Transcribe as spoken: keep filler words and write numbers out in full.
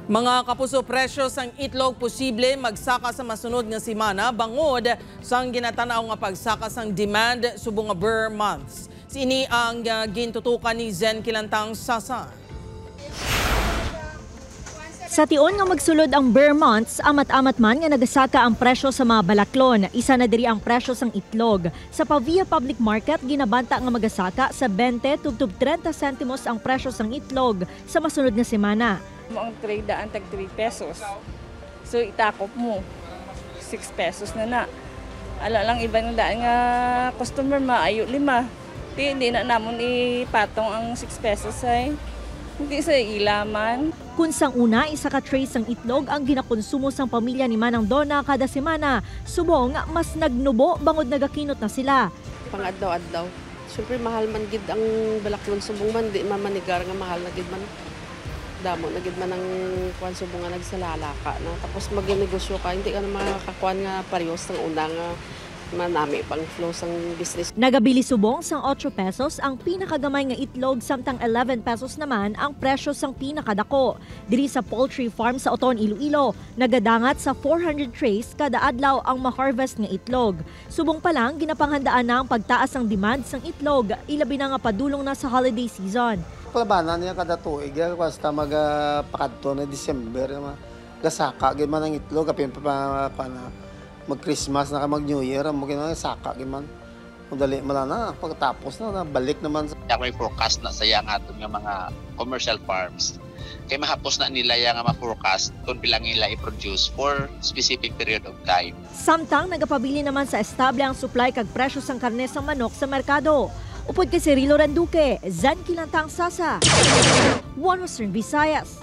Mga kapuso, presyo sang itlog posible magsaka sa masunod nga semana bangod sang ginatanaw nga pagsaka sang demand subong nga Ber months. Sini ang, ah, gintutukan ni Zen Kilantang Sasa. Sa tion nga magsulod ang Ber months, amat-amat man nga nagasaka ang presyo sa mga balaklon. Isa na diri ang presyo sang itlog. Sa Pavia Public Market, ginabanta nga magasaka sa twenty tubtob treinta sentimos ang presyo sang itlog sa masunod nga semana. Mo ang tray daan tag three pesos. So itakop mo, six pesos na na. Ala lang iban nga daan nga customer maayo lima. Ti, di na namon ipatong ang six pesos ay. Hindi sa ila man. Kun sang una, isa ka tray sang itlog ang ginakonsumo sang pamilya ni Manang Donna kada semana, subong mas nagnubo bangod nagakinot na sila. Pang-adlaw-adlaw. Siyempre, mahal man gid ang balaklon subong man, di man manigar nga mahal na gid man. Damo na gid man ang kuan subong nga nagsalalaka na. Tapos magnegosyo ka, hindi ka na makakuan nga parehos sang una nga manami pang flow sang business. Nagabili subong sang otso pesos ang pinakagamay nga itlog, samtang eleven pesos naman ang presyo sang pinakadako. Diri sa poultry farm sa Oton, Iloilo, nagadangat sa four hundred trays kada adlaw ang ma-harvest nga itlog. Subong pa lang, ginapanghandaan na ang pagtaas sang demand sang itlog, ilabi na nga padulong na sa holiday season. Kalabanan niya kada tuig, eh, basta mag, ah, pakadto na December, ma-, gasaka gid man ang itlog, apin pa, pa, pa na, mag-Christmas na ka, mag-New Year, amo gid na, saka gid man. Kung dali man lang na, pagkatapos na, na, balik naman sa Kaya may forecast na sa iya nga aton nga mga commercial farms. Kay mahapos na nila iya nga ma-forecast kung pila ang ila i-produce for specific period of time. Samtang nagapabilin naman sa estable ang supply kag presyo sang karne sang manok sa merkado. Upod kay Cirilo Randuque, Zen Kilantang Sasa, One Western Visayas.